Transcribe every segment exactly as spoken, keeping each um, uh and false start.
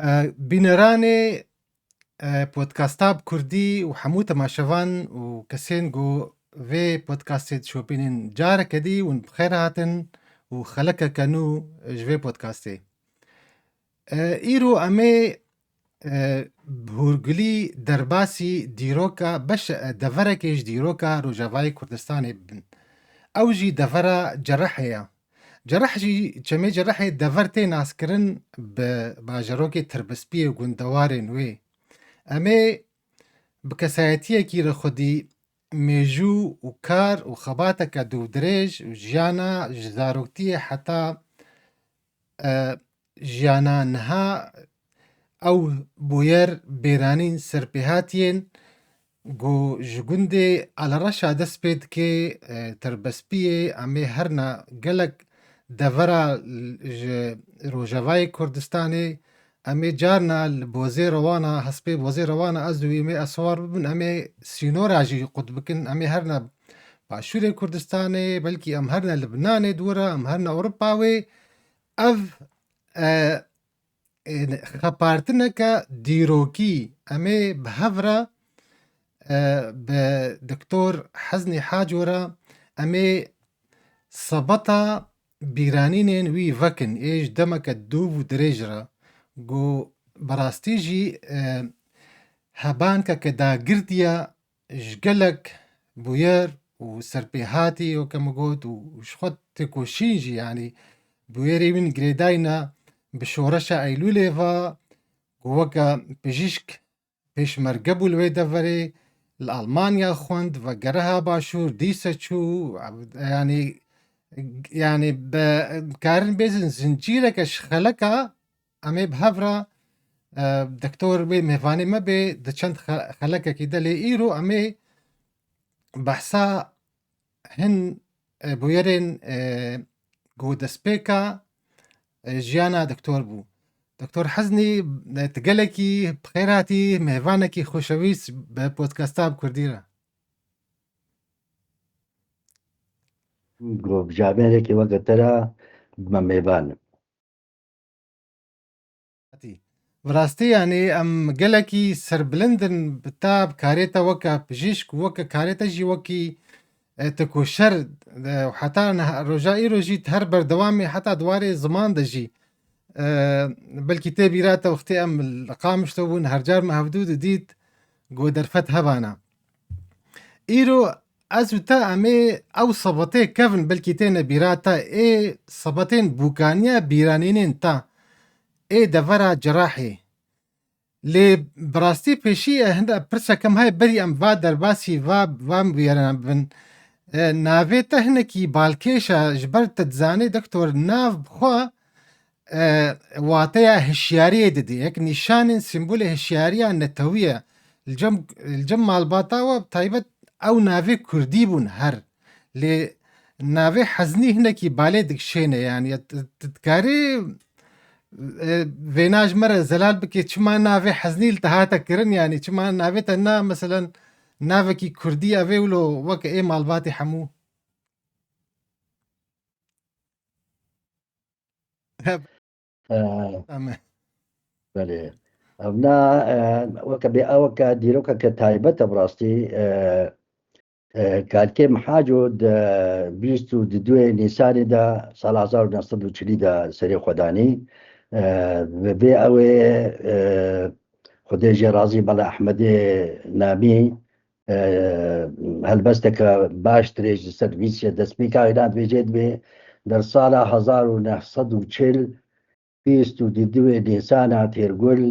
E, bîneranê, e, podcasta bi kurdî û hemû temaşevan û kesên ku vê podcastê dişopînin careke dî hûn bi xêr hatin û xelekeke nû ji vê podcastê. E, îro em ê, e, bi hûrgulî derbasî dîroka beş, e, deverekê ji dîroka Rojavayê Kurdistanê bibin. Ew jî devera Cerehê ye. Cereh jî, çemê Cerehê dever tê naskirin bi bajarokê Tirbespiyê û gundewarên wê. Em ê bi kesayetiyekî re xwedî mêjû û kar û xebateke dûvdirêj û jiyana ji zaroktiyê heta, e, jiyana niha ew bûyer bêranîn serpêhatiyên ku ji gundê Alereşa dest pê dike, e, Tirbespiyê, em ê herna gelek devera l-, ji Rojavayê Kurdistanê, em ê carna li Bozê Rewana, hespê Bozê Rewana ez û wî em ê eswar bibin, em ê sînora jî qut bikin, em ê herna Başûrê Kurdistanê, belkî em herna Libnanê dû re, em herna Ewropa wê. Ev, e, e, xepartineke dîrokî, em ê bi hev re, e, bi Doktor Heznî Haco re, em ê sebeta bîranînên wî vekin, ê ji demeke dûv û dirêj re, ku bi rastî jî, e, hebankeke dagirdiya ji gelek bûyer û serpêhatî, weke min got, û ji xwe têkoşîn jî, yanî bûyerê wîn girêdayî ne bi şoreşa Eylûlê ve, ku weke pijîşk pêşmerge bû li wê deverê, li Almanya xwend, ve gereha başûr, dîse çû, yanî, yanî be-, karin bêjin zincîreke ji xeleka, em ê bi hev re, e, doktor wê mêvanê me bê, di çend xe-, xelekekî de lê îro em ê behsa hin, e, bûyerên, e, ku destpêka, e, jiyana doktor bû. Doktor Heznî, e, tu gelekî bi xêr hatî, mêvanekî xoşewîst bi podcasta bi kurdî re. Ku bi camêrekê weke te re me mêvan im. Bi rastî, yanî em gelekî serbilind in bi te, bi karê te weke pijîşk û weke karê te jî wekî, e, tekoşer, e, û heta niha roja îro jî her berdewamê heta di warê ziman de jî, e, belkî tê bîra te wextê em li Qamişlo bûn, her car me hevdû didît, ku derfet hebana. Îro ez û te em ê ew sebetê kevin, belkî têne bîra te, ê sebetên bûkaniya bîranînên te ê devera Cerahê. Lê bi rastî pêşî, e, hinde pirseke me heye, berî em va derbasî va, van bûyeran bin. E, navê te hinekî balkêş e, ji ber te dizanê, doktor, nav bi xwe, e, wateya hişyariyê didê. Yek nîşanên, sembolê hişyariya netewî ye. Li cem, li cem malbata we bi taybet ew navê kurdî bûn her. Lê navê Heznî hinekî balê dikişêne, yanî tu, tu dikarî, e, vêna ji me re zelal bike, çima navê Heznî li te hate kirin, yanî çima navê te na, meselen, navekî kurdî ev ê wilo weke ê malbatê hemû? He. E, Em ê. Belê. Evna, e, weke bê, ew weke dîrokeke taybet e bi rastî, e, e, Kalkê Mihaco di bîst û di duê Nîsanê de sala hezar û neh sed û çilî de serê xwe danî. E, bi vê ew ê, e, Xwedê jê razî, Mela Ehmedê Namî, e, helbesteke baş dirêj li ser vîsya destpêka wêna dibêje, dibê der sala hezar û neh sed û çil, bîst û di duê Nîsana Têrgul,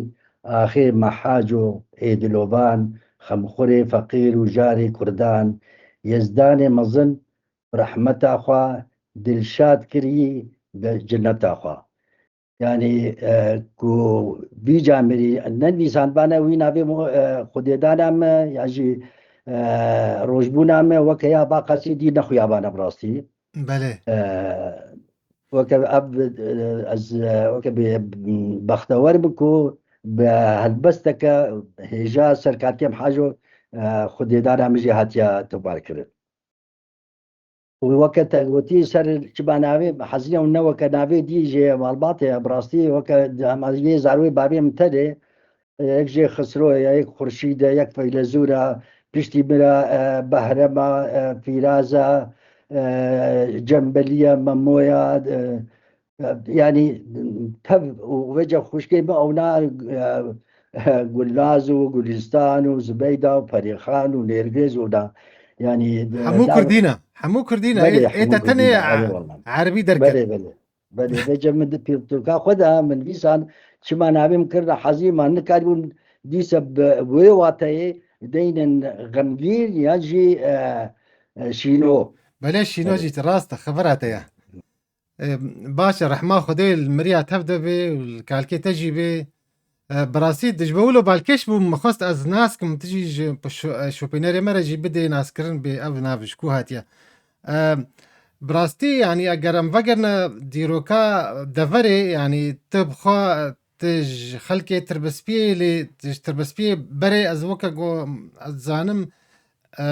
axê Mehaco ê dilovan, xemxurê feqîr û jarê kurdan, Yezdanê mezin bi rehmeta xwe dilşad kirî bi cineta xwe. Yanî, e, ku vî camirî nenivîsandbane wî navê mo-, e, xwedêdana me, ya jî, e, rojbûna me weke ya Baqasî dî nexuyabane bi rastî. Belê. E, weke ev, e, ez, e, weke bê bextewer bim ku bi helbesteke hêja ser Kalkê Mihaco, e, xwedêdana min jî hatiye tomarkirin. Û weke te gotî ser çima navê Hezîne û ne weke navê dî jê malbatê ye, bi rastî weke hema yê zarwê bavê min tenê, yek jê Xisro ye, yek Xurşîd e, yek Feylezûr e, piştî min re, e, Behrem e, e, Fîraz e, e, Cembelî ye, Memo ye, e, e, yanî tev û vêca xwişkê min ewna, e, e, Gulnaz û Gulîstan û Zubeyda û Perîxan û Nêrgîz û da, yanî, e, Hemû da Kurdî ne. Hemû Kurdî ne. Belê, Ê, ê hemû te Kurdî tenê ne. Erê, e, wallah. Erebî derket. Belê, belê. Belê, vêca min di pîrtûka xwe de min vîsan çima navê min kirine Hezî, ma nikaribûn dîsa bi wê wateyê deynin xemgîn yan jî, e, e, şîno. Belê, şîno Belê. jî rast e, xebera te ye. E, baş e, rehma Xwedê li miriya tev de bê û li kalkê te jî bê. E, bi rastî, ji bo wilo balkêş bû, min xwest ez nas kim, tu jî ji şo-, e, şopînerê me re jî bidê naskirin bê ev nav ji ku hatiye. E, bi rastî, yanî eger em vegerine dîroka deverê, yanî tu bi xwe, tu ji xelkê Tirbispiyê lê, tu ji Tirbispiyê berê ez weke ku ez dizanim, e,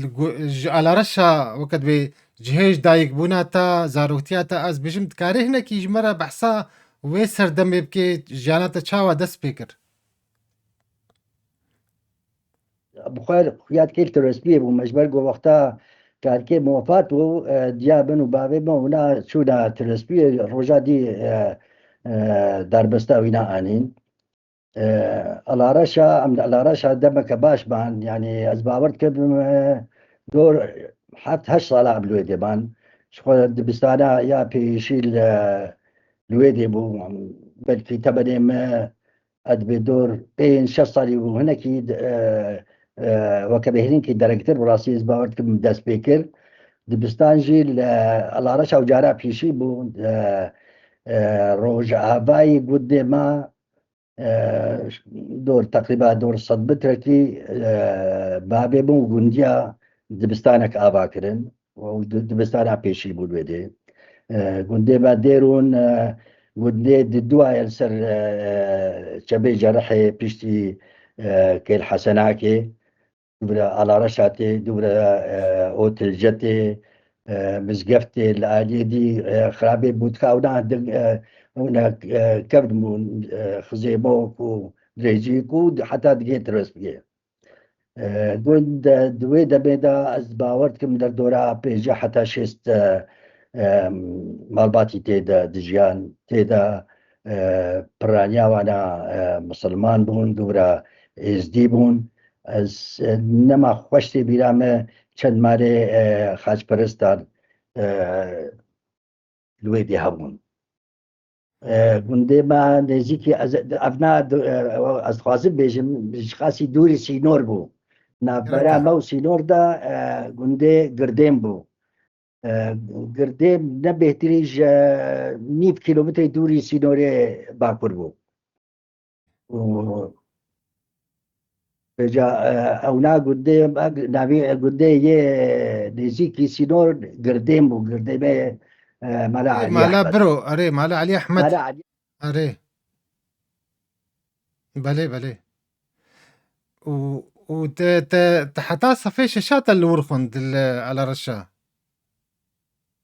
li gu-, ji Alareşa weke dibê cihê ji dayikbûna te, zaroktiya te, ez bêjim, dikarî hinekî ji me re behsa wê serdemê bikê, jiyana te çawa dest pê kir? Bi xwe xuya dikê li Tirbispiyê bûm. Ez ji ber ku wexta kalkê min wefat bû, e, diya min û bavê min wina çûna Tirbispiyê, roja dî, e, e, darbesta wîna anîn. E, Alareşa, em li Alareşa demeke baş ban, yanî ez bawer dikim, e, dor heft heşt sala em li wê dê ban. Ji xwe dibistana ya pêşî li, li wê dê bû, belkî temenê me, ez dibê dor pênc şeş salî bû, hinekî, e, e, weke bêhêninkî derengtir, bi rastî ez bawer dikim dest pê kir. Dibistan jî li Alareşa û cara pêşî bû, e, e, Rojavayê gundê me, e, dor, teqrîba dor sed metrekî, e, bavê min û gundiya dibistanek ava kirin. Û di-, dibistana pêşî bû li wê dê. E, gundê me Dêrûn, e, gundê di duwaye li ser, e, çemê Cerihê piştî, e, Kêl Hesenakê. Dûvira Alareşa tê, dûvira, e, Otilce tê, e, Mizgeft tê, li aliyê dî, e, xirabê bû dika ewna di, e, ewna, e, kevn bûn, e, Xizêmok û Dirêcîk û di-, heta digê Tirbispiyê. E, gund, e, di wê demê de ez bawer dikim derdora pêncî heta şêst, e, e, malbatî tê de dijiyan, tê de, e, piraniya wana, e, misilman bûn, dûvira êzdî bûn. Ez, e, nema xweş tê bîra me çend malê, e, xaçperestan, e, li wê dê hebûn. E, gundê me nêzîkî ez, ev na, e, ez dixwazim bêjim, ji qasî dûrî sînor bû. Navbera Evet. me û sînor de, e, gundê Girdên bû. E, Girdên ne bêhtirî ji nîv kîlometrê dûrî sînorê Bakur bû. Û vêca, e, ewna gundê, navê gundê yê nêzîkî sînor Girdên bû. Girdê me, e, Mala Ê, Elî Mala Ehmed. Biro, erê, Mala Elî Ehmed. Mala Elî. Erê. Belê, belê. Û, û te, te, te heta sefê şeşa te li wir xwend, li Alareşa?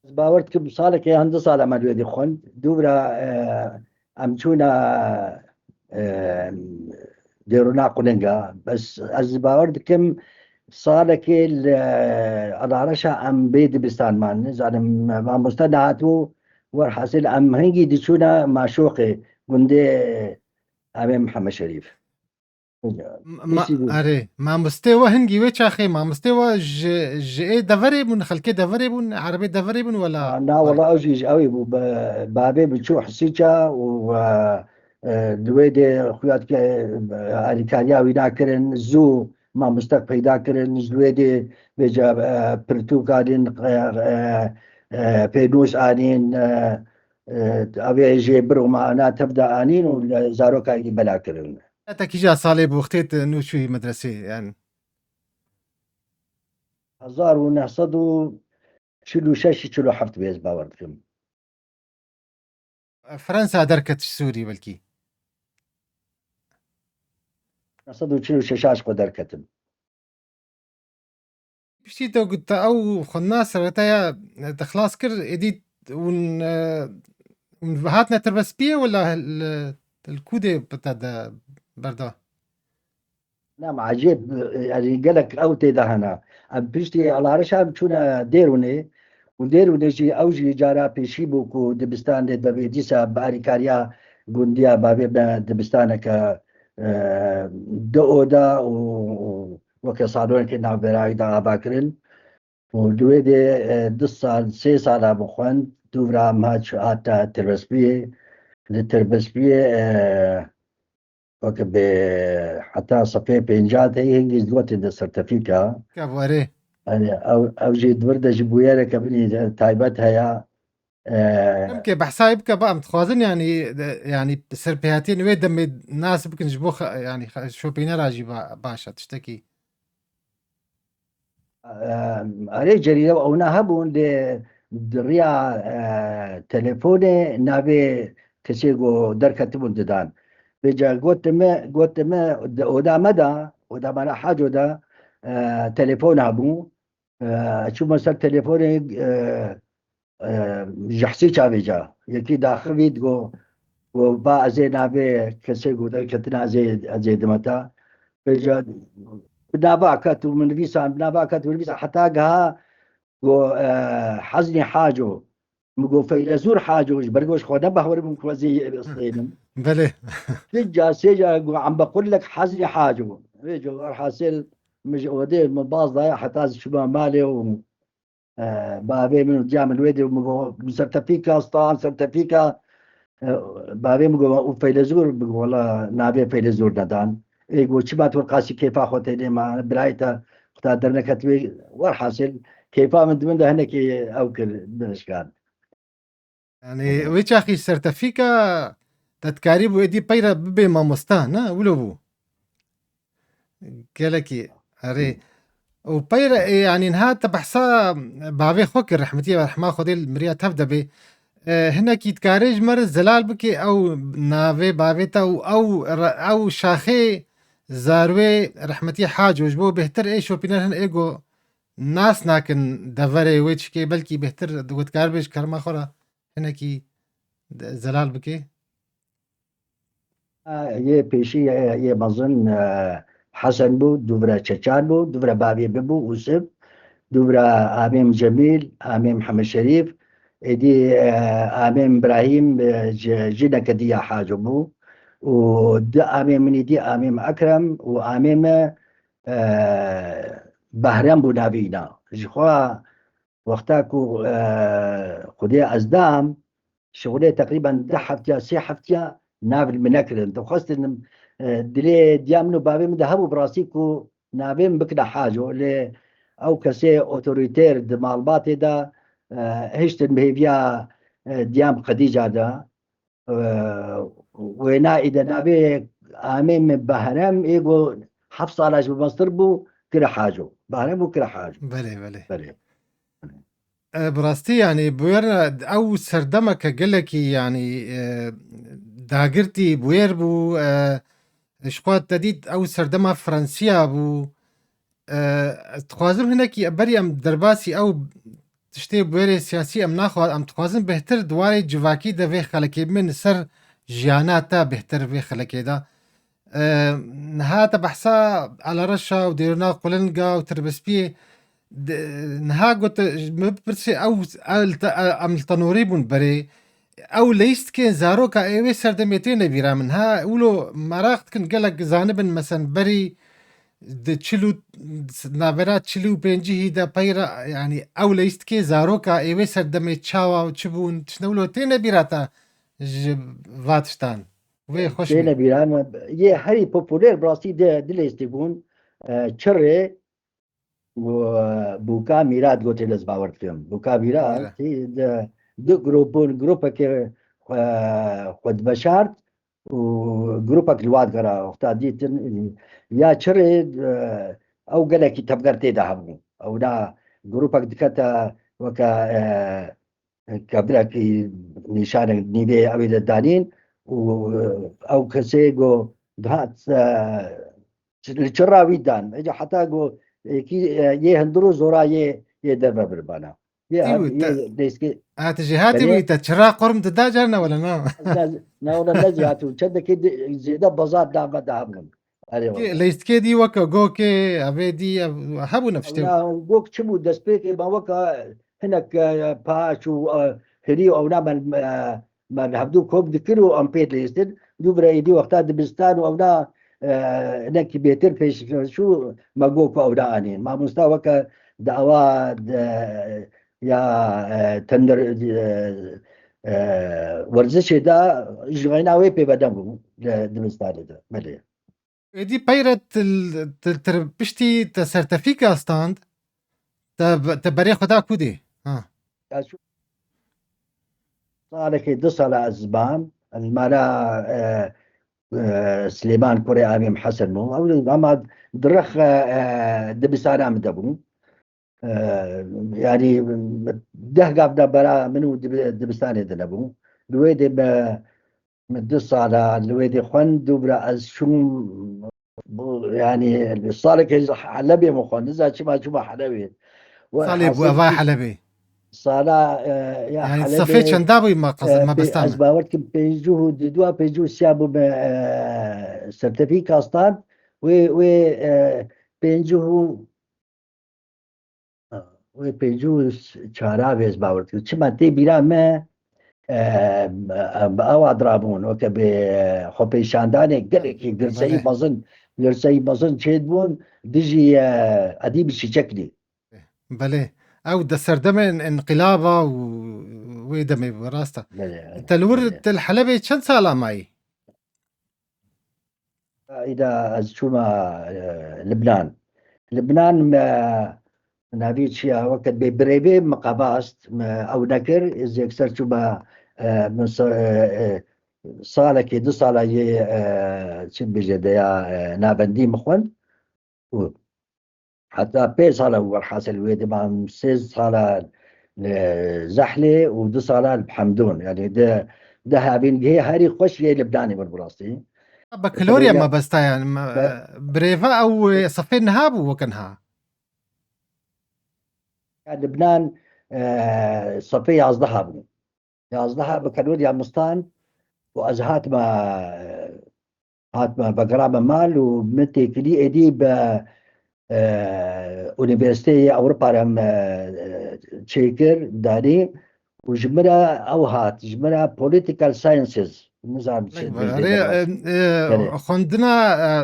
Ez bawer dikim salekê hin du sala me li wê dê xwend. Dûvira, e, em çûna, e, Dêrûna Qulinga. Bes ez bawer dikim salekê li Alareşa em bê dibistan man. Nizanim mamoste nehatibû, werhasil em hingî diçûna Maşoqê, gundê Emê Mihemed Şerîf. M-, ma-, Piştî bû. Erê, mamostê we hingî wê çaxê, mamostê we ji, ji ê deverê bûn, xelkê deverê bûn, erebê deverê bûn, wela? Na, na, wela ew jî ji ewê bû, be-, bavê bi çû Hisîça û, e, e, di wê dê xuya dike, e, alîkariya wî nakirin, zû mamostek peyda kirin, ji wê dê vêca, e, pirtûk anîn, e, e, e, pênûs anîn, e, e, ew ê jê bir û mana tev de anîn û li zaroka wî bela kirin. Te kîja salê bi wextê tu nû çûyî medresê, yani? Hezar û neh sed û çil û şeş çil û heft bê, ez bawer dikim. Fransa derket ji Sûrî belkî? Neh sed û çil û şeş ji xwe derketim. Piştî te got te ew xwendina serweta ya te xilas kir, êdî hûn, e, hûn hatine Tirbespiyê wela li, li Kûdê te de berda? Na, me ecêb, yani gelek ew tê de hene. Em piştî Alarişa em çûne Dêrûnê û Dêrûnê jî ew jî cara pêşî bû ku dibistanê devê dîsa bi alîkariya gundiya bavê me dibistaneke, e, du oda û, û weke salonekê navberayî de ava kirin. Û di wê de, e, du sal, sê sala min xwend, dûvra em hat, hate Tirbespiyê. Li Tirbespiyê, e, weke bê heta sefê pênca de hingî gotin de sertefîka. Ka warê. Yani, ew, ew jî di vir de jî bûyereke binî taybet heye. E, Em ke behsayê bike, ba em dixwazin, yani, de, yani, serpêhatiyên wê demê nas bikin ji bo xe-, yani, xe-, şopînera jî ba-, baş e, tiştekî. Em, erê cerîde ewna hebûn, lê di riya, e, telefonê navê kesê ku derketibûn didan. Vêca gotime, gotime di oda me de, oda me de Haco de, e, telefon hebû. E, çûme ser telefonê, e, e, ji hesî çavê ca. Yekî daxivî digo, go ba ez ê navê kesê ku derketina ez ê, ez ê dime te. Vêca bi nava ket û min nivîsan, bi nava ket û min nivîsan heta giha go, e, Heznî Haco. Min go Feylezûr Haco, ji ber go ji xwe ne behwer bûm ku ez ê stênim. Belê. Din ca sê ca go em be qullek Heznî Haco. Vêca werhasil min ji odê min baz daye heta ez çûma malê û E, bavê min û diya min wê de min got, sertefîka, stan, sertefîka. E, bavê min got, û Feylezûr, min got, wela navê Feylezûr nedan. Ê got, çima tu qasî kêfa xwe tênê ma, birayê te xwe ta derneket wê, werhasil, kêfa min di min de hinekî ew kir, binişkan. Yani, wê çaxî sertefîka te dikarîbû êdî peyre bibê mamosta, ne? Wilo bû. Gelekî, erê. Û peyre, e, yani, niha te behsa bavê xwe kir, rehmetî ye, rehma Xwedê li miriya tev de bê. E, hinekî dikarê ji me re zelal bikê ew navê bavê te û ew re-, ew şaxê zarwê rehmetî Haco ji bo bêhtir ê şopîner hin ê go nas nakin deverê wê çikê, belkî bêhtir di gotkar bê ji kerema xwe re hinekî de-, zelal bikê? A, yê pêşî, yê, yê mezin, e, Hesen bû, dûvre Çeçan bû, dûvre bavê bibû Ûsif, dûvre Amêm Cemîl, Amêm Mihemed Şerîf, êdî, e, Amêm Birahîm, e, ji, jineke diya Haco bû û di amê min êdî Amêm Ekrem û amê me, e, Behrem bû navê îna. Ji xwe wexta ku, e, Xwedê ez dam, şixulê teqrîben deh heftiya, sê heftiya nav li min nekirin. Dixwestin, e, dilê diya min û bavê min de hebû bi rastî ku navê min bikine Haco, lê ew kesê otorîter di malbatê de, e, hiştin bi hêviya, e, diya min Xedîca de. E, wêna îde navê amê min Behrem ê ku heft sala ji bi mestir bû, kire Haco. Behrem û kire Haco. Belê, belê. Belê. E, bi rastî, yani, bûyer ew serdemeke gelekî, yani, e, dagirtî bûyer bû, e, ji xwe te dît ew serdema Fransiya bû. E, ez dixwazim hinekî berî em derbasî ew tiştê bûyerê siyasî em naxwa-, em dixwazin bêhtir di warê civakî de vê xelekê min li ser jiyana te bêhtir vê xelekê de. E, niha te behsa Alareşa û Dêrûna Qulinga û Tirbespiyê, de, niha got, min bipirsî ew, ew li te, em li tenorî bûn berê. Ew leyîstikên zaroka ê wê serdemê têne bîra min. Ha, wilo meraq dikin gelek zanibin, mesen berî di çil û, navbera çil û pêncî de peyra, yani ew leyîstikê zaroka ê wê serdemê çawa û çi bûn, tiştine wilo têne bîra te ji va tiştan. Wê xweş Têne bî. Bîra me, yê herî populêr bi rastî de di leyîstî bûn, e, çirê, û, e, bûka mîra digotin, ez bawer dikim. Bûka mîra Mîra. tî di, di grûpûn, grûpekê xwe, xwe diveşart û grûpek li wa digera. Wexta dîtin, ya çirê, e, ew gelekî tevger tê de hebû. Ew na grûpek dikete weke, e, kevirekî nîşanek nîvê ew ê de danîn û, e, ew kesê go dihat, e, li çira wî dan. Êca heta go Êkî, e, yê hundir û zora yê, yê derve birbana. Yê Tî hat-, wî te, yê leyskê ha, tu jêhatî Belê. Wî te çira qurm dida carna wele na? Ne, ne, wele ne jêhatî wî. Çendekê di-, zêde bazar da me daha bûn. Erê Kê, wele. Leyskê dî weke gokê, evê dî, ev, hebû ne tiştê. Ewna gok çi bû? Destpêkê me weke hinek, e, paç û, e, hirî ewna me, e, me hevdû kom dikir û em pê dilîstin. Dû bira êdî wexta dibistan û ewna, e, hinekî bêtir pêş çû, me got ku ewna anîn. Mamosta weke dawa de, ya, e, tendir, e, e, werzişê de ji xeyna wê pê vedem bû di dibistanê de. Belê. Êdî peyre til, til, til piştî te sertefîka stand, te, te berê xwe da kûdê. Ha. Ya şu salekê du sala ez zibam, ez mala, e, e, Silêman kurê Amîm Hesen bû. Ew ama dirix, e, e, dibistana min de bû. E, yanî deh gav de bera min û dibi-, dibistanê de nebû. Li wê dê me, me du sala li wê dê xwend, dû bira ez çûm, bu, yanî salekê ji Helebê min xwend, niza çima çûma Helebê. Salê bû, welhasil eva Helebê. Sala, e, ya Yanî Helebê, sefê çenda bûyî ma qez-, e, ma pê-, besta ez me. Bawer dikim pêncî û du, pêncî û sê bû me, e, sertefîka stand. Wê, wê, e, pêncî û Wê pêncî û çara vê ez bawer dikim. Çima tê bîra me, e, bi ewa dirabûn, weke bi xwepêşandanê gelekî girseyî Belê. Mezin, girseyî mezin çêdibûn, dijî, e, Edîb Çîçeklî. Belê. Ew di serdemên inqilaba û wê demê bû, rast e. Belê, Te li wir, belê. Te li Helebê çend sala mayî? Îda ez çûma, e, Libnan. Libnan me navî çi ya, weke bê birêvê me qebast, me ew nekir, ez yekser çûma, e, min sa-, e, e, salekê, du sala yê, e, çi bêje de ya, e, navendî min xwend. Û heta pênc sala werhasil wê dê mam sê sala li Zehlê û du sala li Hemdûn. Yanî di, di havîngehê herî xweş yê Libnanê min bi rastî. Bakalorya Bakalorya mebesta yani, me-, Be- birêve ew, e, sefê niha bû weke niha? Ya Libnan, e, sefê yazdeha bû. Yazdeha bakalorya min stand û ez hatime, hatime vegerame mal û min têkilî êdî bi, e, Unîversîteyê Ewropa re me, e, çêkir, danî û ji min re ew hat, ji min re Political Sciences, nizanim çi Belê, dibêje belê, bi rastî. E, e, Belê. Xwendina,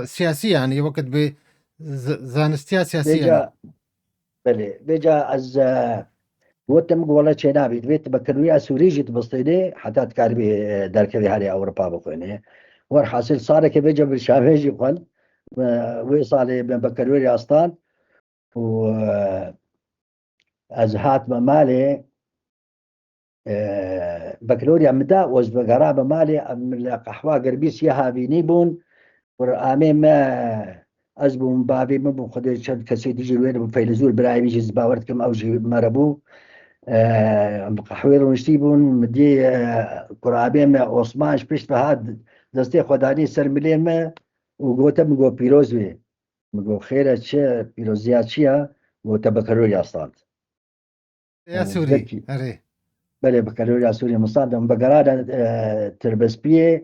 e, siyasî, yanî wekit bi z-, zanistiya siyasî, Vêca, yanî. Belê, vêca ez, e, gotim ku wele çênabî, divê tu bakalorya Sûrî jî dibistênê, heta dikaribî, e, derkevî herê Ewropa bixwênê. Werhasil salekê vêca bi Şamê jî xwend, e, wê salê me bakalorya stand û, e, ez hatime malê, e, bakalorya min da û ez vegerame malê, em li qehwa Gerbîsiyê havînî bûn. Qur'anê me, ez bûm, bavê min bû, Xwedê çend kesê dijî wê bû, Feylizûr birayê min jî ez bawer dikim, ew jî me re bû. E, em bi qehwê rûniştî bûn, min dî, e, Qur'anê me Osman ji pişt ve hat, destê xwe danî ser milê me û gote min, got, "Pîroz bî." Min got, "Xêr e, çi, pîroziya çi ye?" Gote, "Bakalorya stand." Ya Sûrî, Belkî. Erê. Belê, bakalorya Sûrî min stand, em vegerane, e, Tirbespiyê.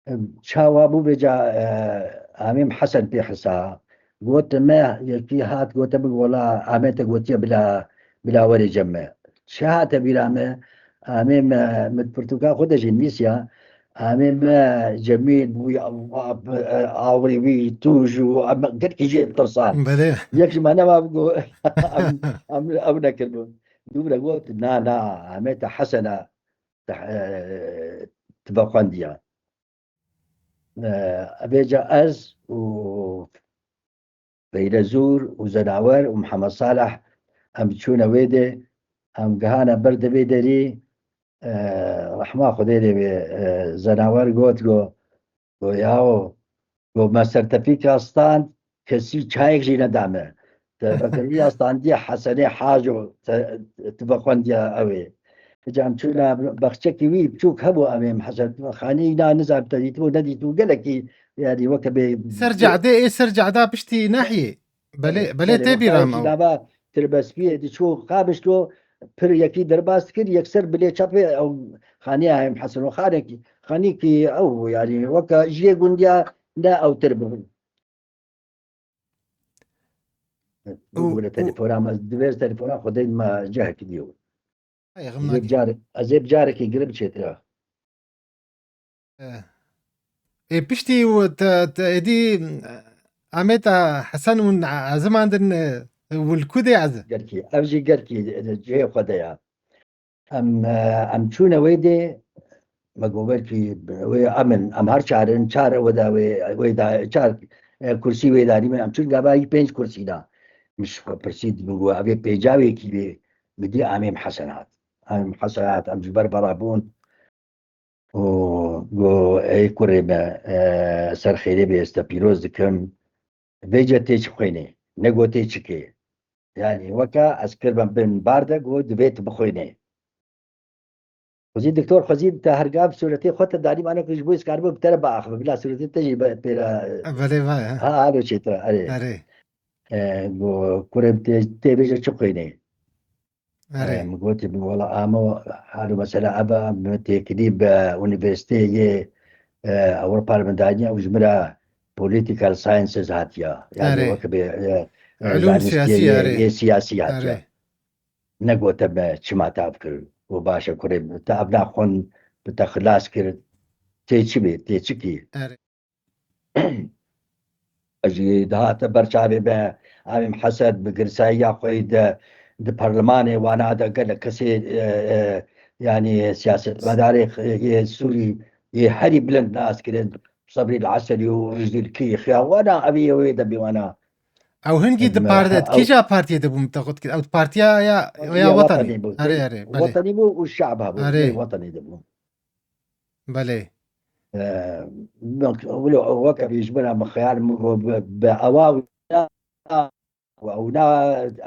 Em, çawa bû vêca, e, Amîm Hesen pê hisa. Got me, yekî hat, gote min, "Wela Amê te gotiye bila, bila werê cem me." Çi hate bîra me? Amê me, min pirtûka xwe de jî nivîsiya. Amê me Cemîl bû, ya Allah, bi, e, awirî wî tûj û em gelkî jê tirsan. Belê. Yek ji me nema bigo, em, em, ew nekiribû. Dû re got, "Na, na, Amê te Hesen e, te, e, tu vexwendiya." E, vêca ez û Feylezûr û Zenawer û Mihemed Saleh, em çûne wê dê, em gihane ber di vê derî, e, rehma Xwedê lê bê, e, Zenawer got, go, go, "Yaw, go, me sertefîka stand, kesî çayek jî neda me. Te bakalorya standiye Hesenê Haco, te, tu vexwendiya ew ê." Vêca em çûna baxçekî wî biçûk hebû, em ê Hesen xanî na nizam te dîtibû, nedîtibû, gelekî, yanî weke bê Ser cadê, ê ser cada piştî nehiyê. Belê, belê, tê bîra me. Nava tirbespiyê diçû Qamişlo pir yekî derbas dikir, yekser bilê çapê ew xaniya Hemîm Hesen û xanekî, xanîkî ew bû, yanî weke jiyê gundiya ne ewtir bû. Û, Bû bûne û telefona me, divêr telefona xwe deyî me cehekî diyo. Ay, xim Ez ê bi nakî. car-, ez ê bi carekê gire biçêtira. E, ê piştî û te, te êdî, e, Amêta Hesen û Ezimandin, e, û li ku dê ez? Gerkî, ev jî gerkî, e, cihê xwe de ya. Em, e, em çûne wê dê, me got belkî wê em in, em her çar in, çar ewe da wê, wê da, çar, e, kursî wê darî me, em çûn gava yî pênc kursî da. Min ji xwe pirsî, min got, ev ê pênca wê kî bê? Min dî Amêm Hesen hat. Amêm Hesen hat, em ji ber bera bûn. û got, "Ey kurê me, e, ser xêrê bê, ez te pîroz dikim. Vêce tê çi xwênê, ne got tê çi kê." Yanî weke ez kiribim bin bar de, got, "Divê tu bixwênê." Xwezî doktor, xwezî te herga bi sûretê xwe te danî mane ku ji bo ez karibim bi te re biaxivim. Bila sûretê te jî be-, pê re, Belê va ya. Ha, alo çêtir, erê. Erê. E, got, "Kurê min tê, tê vêce çi xwênê?" Erê. E, min gotî, "Min wela amo, halo mesela ebe, min têkilî bi unîversîteyê yê, e, Ewropa re min daniya û ji min re political sciences hatiya." Yani Erê. weke bê, e, e, Ulûm zanistiyê siyasî, yê, erê. yê siyasî hatiya. Erê. Negote me çima te ev kir. Û baş e kurê min, te ev naxwend bi te xilas kir. Tê çi bê, tê çi kî? Erê. Jî dihate ber çavê me, Amêm Hesen bi girsayiya xwe yî de di parlemanê wana de gelek kesê, e, e, yanî siyasetmedarê yê Sûrî yê herî bilind nas kirin. Sebrî El Eserî û Rijî El Kîxî ya wana, ev yê wê de bî wana. Ew hingî di Em, parti, ew kîja partiyê de bû min te got kir? Ew partiya ya, ya Ya Wetanî. Wetanî bû. Erê, erê, belê. Wetanî bû û Şe'b hebû. Erê. Lê Wetanî de bû. Belê. Eee, bak, wilo, weke bî ji min re min xeyal min got bi, bi awa wina, ew na,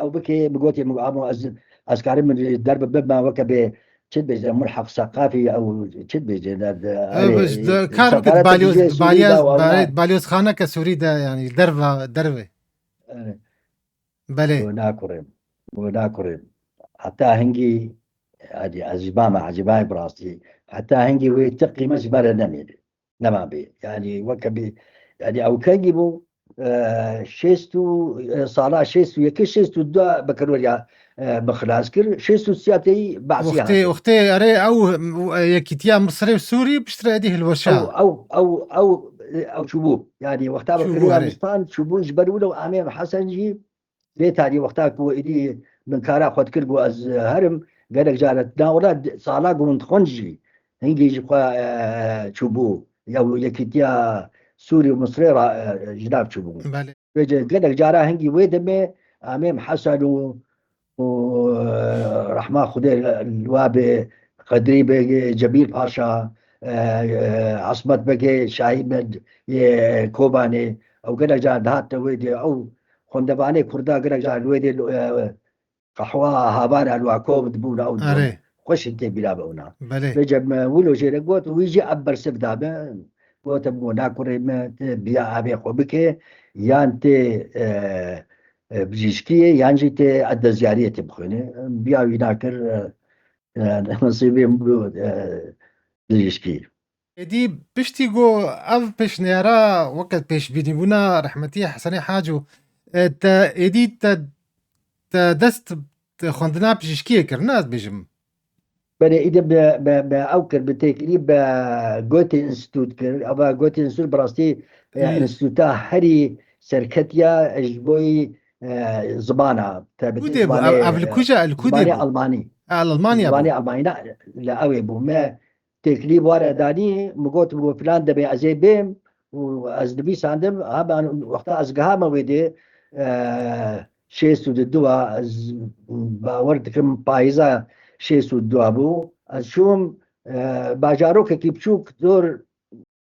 ew bikê, min gotê, min got, "Amo ez, ez karim min derbe bibme weke bê, çi dibêje, mulheq seqafî, ew çi dibêje, de, de, Ew erê, bi, de, kar bike sefaret balyoz, dijê Sûrî balyoz, da, ew na." Balê, balyozxaneke Sûrî de, yanî derva, derve. Erê. Belê. Û nakurim. Û nakurim. Heta hingî, hadi ez ji ba me ecêbayê bi rastî. Heta hingî wê ti qîmet ji me re nemîne. Nema bê. Yanî weke bî, yanî ew kengî bû, e, şêst û, e, sala şêst û yekê, şêst û du bekerweriya, e, bi xilas kir. Şêst û sê ya teyî behsî Wextê, hate. Wextê erê ew, e, yekîtiya Misirê û Sûrî piştre êdî hilweşa. Ew, ew, ew, ew, ew çûbû. Yanî wexta Çûbû, bekerweriya erê. Mistan çûbû ji ber wilo Amêm Hesen jî Lê tarî wexta ku êdî min kara xwe dikir ku ez herim, gelek caran, na wela sala ku min dixwend jî hingî ji xwe, e, çûbû. Ya Yekîtiya Sûrî û Misirê re, e, ji nav çûbû. Belê. Vêce gelek cara hingî wê demê Amêm Hesen û, û, e, rehma Xwedê li wa bê, Qedrî Begê, Cemîl Paşa, e, e, Esmet Begê, Şahî Med yê Kobanê, ew gelek caran dihatin wê dê, ew xwendevanê Kurda gelek caran li wê dê, e, qehwa havara li wa kom dibûn ew dibûn. Erê. Xweş in tê bîra be wina. Belê. Vêce me wilo jê re got, wî jî ev bersiv da me. Gotim, got, na kurê me, tê biya avê xwe bike, yan tê, e, e, bijîşkiyê, yan jî tê endezyariyê tê bixwîne. Biya wî nakir, e, e, nesîbê min bû, e, bijîşkî. Êdî piştî ku ev pêşniyara weke pêşbînîbûna rehmetî Hesenê Haco, e, te êdî te, te dest xwendina pijîşkiyê kir, ne ez bêjim? Belê, îdî bi, bi, bi ew kir, bi têkilî bi Goethe Institut kir. Eva Goethe Institut bi rastî, e, Lê- înstitûta herî serketiya ji bo yî, e, zimana, te bi Ku dê bû? Ev, ev li ku je, li ku dê zimanê bû? Almanî. Ha, li Almanya bû. Zimanê Almanî ne, li ew ê bû. Me têkilî ware danî, min got, min got, filan demê ez ê bêm û ez nivîsandim, hema wexta ez gihame wê dê, e, şêst û du a, ez bawer dikim payîza şêst û du a bû. Ez çûm, e, bajarokekî biçûk dor,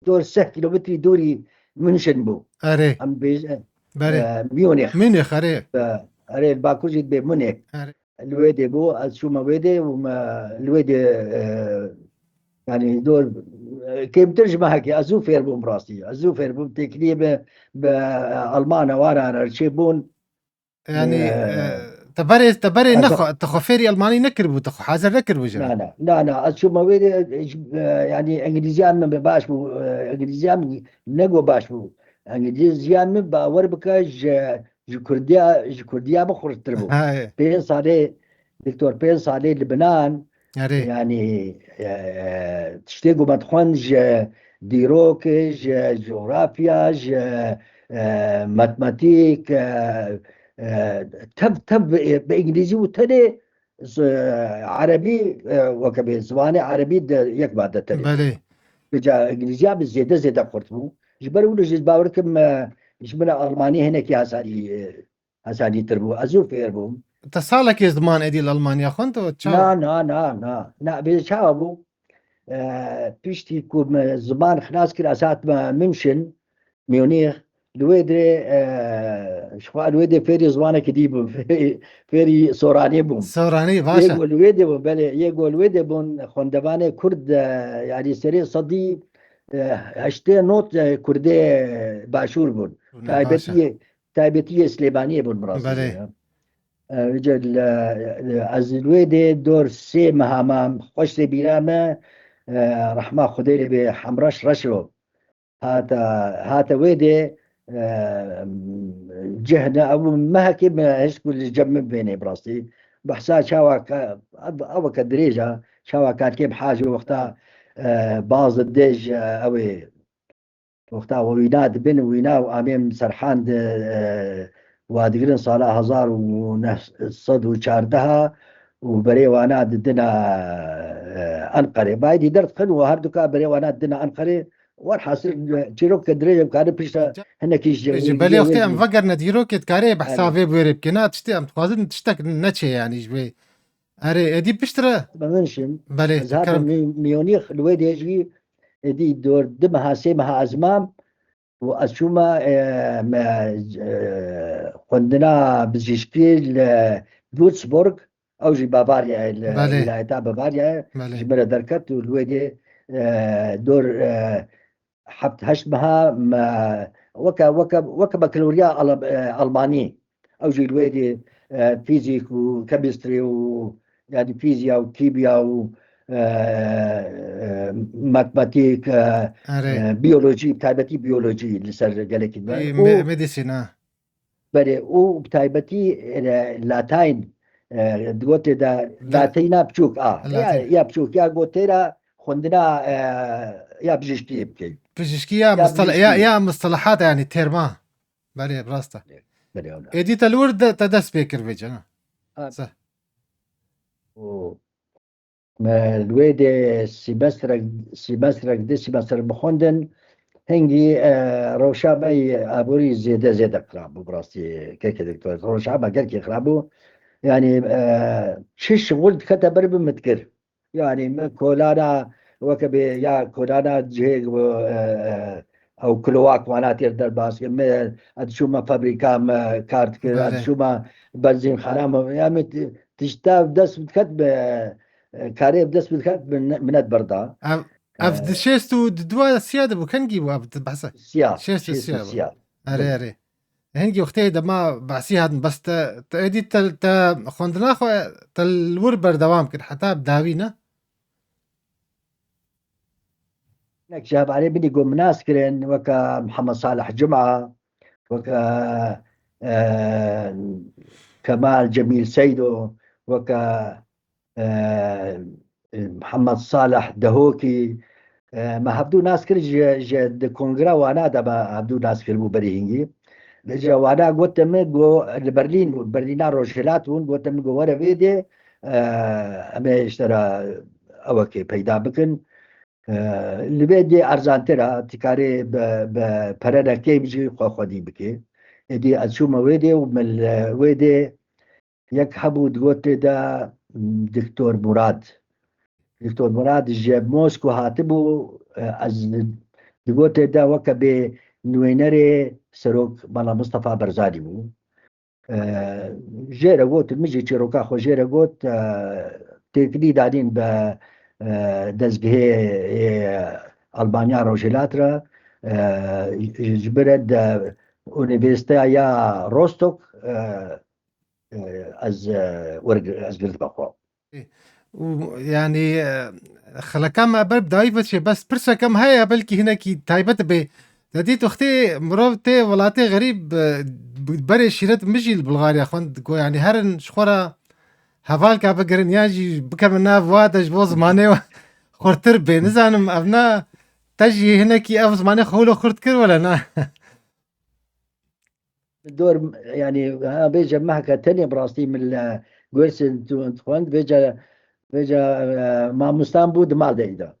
dor seh kîlometrî dorî München bû. Erê. Em bêj-, Berê. e, Munich. Munich, erê. E, erê, li bakur jî dibê Munich. Erê. Li wê dê bû, ez çûme wê dê û me li wê dê, e, yanî dor, e, kêmtir ji mehekê, ez zû fêr bûm rastî. Ez zû fêr bûm, têkiliyê bi, bi, e, Almana wara re çêbûn, Yanî, e, te berê, te berê nexwe, te xwe fêrî Elmanî nekiribû, te xwe hazir nekiribû ji re. Na, na, na, na, ez çûme wê de, e, yanî, Îngilîziya min baş bû, e, Îngilîziya min ne ku baş bû. Îngilîziya min bawer bike ji, ji Kurdiya, ji Kurdiya min xurttir bû. Pênc salê, Doktor, pênc salê li binan, Erê. Yanî, e, tiştê ku me dixwend ji dîrok, ji cografya, ji, e, matematîk, e, e, tev, tev bi, bi îngilîzî û tenê z-, erebî, e, weke bê zimanê erebî de yek made tenê. Belê. Vêca îngilîziya bi zêde zêde xurt bû. Ji ber wilo jî bawer kim, e, ji min re Almanî hinekî asanî, e, asanîtir bû. Ez zû fêr bûm. Te salekê ziman êdî li Almanya xwend, û çawa? Na, na, na, na. Na, bê çawa bû? E, piştî ku me ziman xilas kir, ez hatime München, Munîx, li wê dirê, e, ji xwe li wê dê fêrî zimanekî dî bûm. Fêrî, fêrî soranî bûm. Soranî, baş e. Yê ku li wê dê bûn, belê, yê ku li wê dê bûn, xwendevanê Kurd, e, yanî serê sedî, e, heştê not, e, Kurdê Başûr bûn. Hûn e, baş e. Taybetiyê, taybetiyê Silêmaniyê bûn bi rastî. Belê. Ya. E, vêca li, ez li wê dê dor sê meha mam, xweş tê bîra me, e, rehma Xwedê lê bê Hemreş Reşo. Hate, hate wê dê, e, cih ne, ew mehekê me hişt ku li cem min bênê bi rastî. Behsa çawa ka, ev, ew ke dirêj e, çawa Karkêm Hacî wexta, e, baz didê ji, e, ew ê, wexta we wîna dibin, wîna û amêm Serhan di, e, wa digirin sala hezar û neh sed û çardeh û berê wana didina, e, Enqerê. Bayê dî derdixin û her duka berê wana didina Enqerê. Werhasil, çîrok ke dirêj em karin pişta hinekî ji Ji belê wextê em vegerine dîrokê dikarê behsa vê bûyerê bike. Na tiştê em dixwazin tiştek neçê yanî ji wê. Erê, êdî piştre. Bi min şim. Belê, Ez hatim kerem. Mî-, Miyonîx li wê dê jî êdî dor du meha, sê meha ez mam û ez çûme, e, me, e, xwendina bijîşkî li Würzburg, ew jî Bavarya ye, li Belê. Wîlayeta Bavarya ye. Belê. Ji min re derket û li wê dê, e, dor, e, heft heşt meha me, weke, weke, weke bakaloriya Al-, e, Almanî. Ew jî li wê dê, e, fîzîk û chemistry û, yanî fîzya û kîmya û, e, e, matematîk, e, Erê. E, biyolojî, bi taybetî biyolojî li ser gelekî me. Ê, Û me-, medîsîn, ha. Berê, û bi taybetî, e, Latîn, e, digotê de Latîn. Latîna biçûk a. Latîn. Ya, ya biçûk, ya gotê re xwendina, e, ya bijîşkiyê bikey. Bijîşkî ya Ya mistela-, ya, bijîşkî. Ya mistelat, yanî terma. Belê, rast e. Belê, belê, wala. Êdî te li wir de, te dest pê kir vêca, ha? Ha. Se. Û me li wê dê sîmestrek, sîmestrek, di sîmester bixwendin, hingî, e, rewşa me yê aborî zêde, zêde xirab bû, bi rastî, kekê doktor. Rewşa me gelkî xirab bû. Yanî, e, çi şixul dikete ber bi min dikir. Yanî min kolana weke bê ya kolana cihê, e, e, ew kloak wana têr derbas kir. Min, ez diçûme fabrîka, min kar dikir, ez Belê. Diçûme benzînxana, min, ya min ti-, tişta dest diket bi, e, karê dest diket bi ne-, min net berda. Ev, ev E, di şêst û di dua siya de bû, kengî bû ev di behsa? Siya, Şêst û şêst û siya bû. Siya. Erê, Belê. Erê. Hingî wextê dema behsî hatin, bes te, te êdî te, te xwendina xwe te li wir berdewam kir, heta bi dawî ne? Hinek ji hevalê min î ku min nas kirin, weke Mihemed Salih Cuma, weke, e, Kemal Cemîl Seydo, weke, e, Mihemed Salih Dehokî, e, me hevdû nas kir ji, ji di kongra wana de me hevdû nas kiribû berî hingî. Vêca wana gote min ku li Berlîn bû, Berlîna Rojhilat bûn, gote min ku were vê dê, e, em ê ji te re ewekê peyda bikin. E, li vê dê erzantir e, tu karê bi, bi pere re kêm jî xwe xwedî bikê. Êdî ez çûme wê dê û min li wê dê yek hebû, digotê de, m, Doktor Murad. Doktor Murad ji Mosko hatibû, e, ez digotê de weke bê nûnerê serok Mela Mistefa Barzanî bû. E, jê re got, min jî çîroka xwe jê re got, e, têkilî danîn bi, e, dezgehê, e, Almanya Rojhilat re, e, ji, ji bire de Unîversîteya ya Rostock, e, e, ez, e, werg-, ez girdibe xwe. û yanî, e, xeleka me ber bi dawî veçê, bes pirseke me heye, belkî hinekî taybet be. Te dît wextê mirov tê welatê xerîb, e, berê şîret min jî li Bulgarya xwend, got, yanî herin ji xwe re hevalka bigirin, yan jî bikevin nav wa de ji bo zimanê we xurtir bê. Nizanim ev na te jî hinekî ev zimanê xwe wilo xurt kir wele na? Dor, yanî, ha, bêje meheke tenê bi rastî min li Gursê dixwend, bêje, bêje, e, mamostan bû di mal de îda.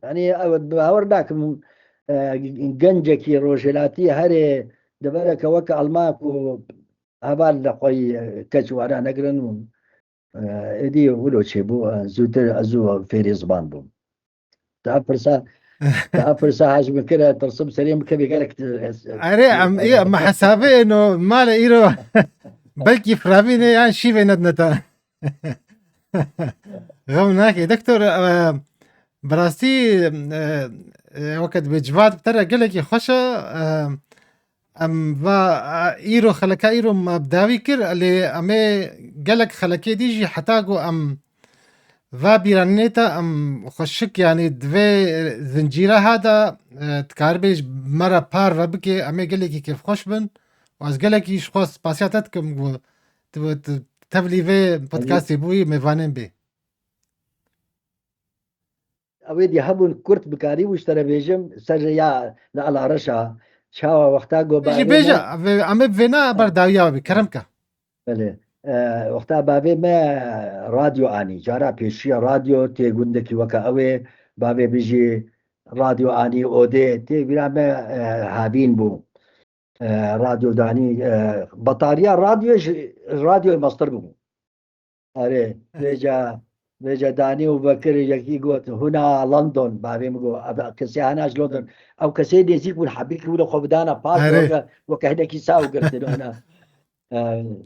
Yanî, ew bawer nakim, e, gencekî rojhilatî herê devereke weke Alman ku heval li xwe yî, e, keç wara negirin û, e, êdî wilo çêbû, e, zûtir ez û fêrî ziman bûm. Daha pirsa, daha pirsa haj min kire, tirsim serê min kevê gelek. Erê, em, ê, me hesabê êno malê îro belkî firavînê yan şîvê nedine te. Xem nake. Doktor, e, bi rastî, e, e, weke dibê civat bi te re gelekî xweş e. E, em va, e, îro, xeleka îro me bi dawî kir, lê em ê gelek xelekê dî jî heta ku em va bîranînê te, em xweşik, yanî di vê zincîra ha de, e, dikaribê ji me re par ve bikê, em ê gelekî kêfxweş bin. Û ez gelekî ji xwe spasiya te dikim ku tu, tu tevlî vê podcastê bûyî, mêvanên bê. Ew êdî hebûn kurt bikarî û ji te re bêjim, ser ya li Ala Reşa, çawa wexta ku Bêjî, bavê bêje, me, vê-, em ê bi vêna ber dawiya bî, kerem ke. Belê. E, wexta bavê me radyo anî. Cara pêşiya radyo tê gundekî weke ew ê, bavê bijî radyo anî odê. Tê vîra me, e, havîn bû. E, radyo danî, e, batariya radyoyê ji radyoyê mestir bû. Erê, vêca, vêca danî û vekir yekî got, hûna London, bavê min got, ev kesê hena ji London. Ew kesê nêzîk bûn, hebîkî wilo xwe bidana par, Erê. weke, weke hinekî saw girtin, hûna. E,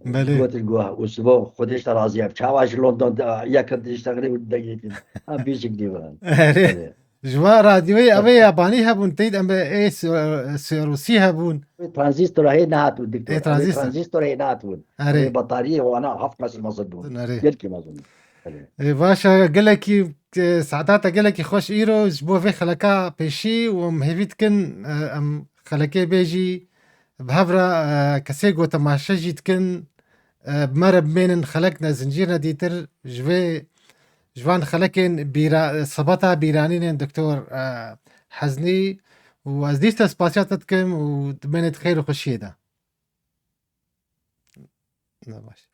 Belê. Gotin, got, Usbo, Xwedê ji te razî ye. Çawa ji London de, yek diştexilê û degêtin. Ha, bîjik dî bûn. Erê. Belê. Ji van radyoyê ev ê yabanî hebûn, teyt em ê, ê, si-, siyarûsî hebûn. Transîstora hê nehatibûn, doktor. Ê, Ev ê transîstor. Transîstora hê nehatibûn. Erê. Ev ê batariyê wana heft qasî mezin bûn. Erê. Gelkî mezin bûn. Erê. Ê, baş e, gelekî, e, saeta te gelekî xweş îro ji bo vê xeleka pêşî û em hêvî dikin, e, em xelekê bê jî bi hev re, e, kesê ku temaşe jî dikin, e, bi me re bimênin xelek ne zincîr ne dîtir ji vê, ji van xelekên bîra-, sebeta bîranînên Doktor, e, Heznî û ez dîs te spasiya te dikim û dimênit xêr û xweşiyê de. Ne baş.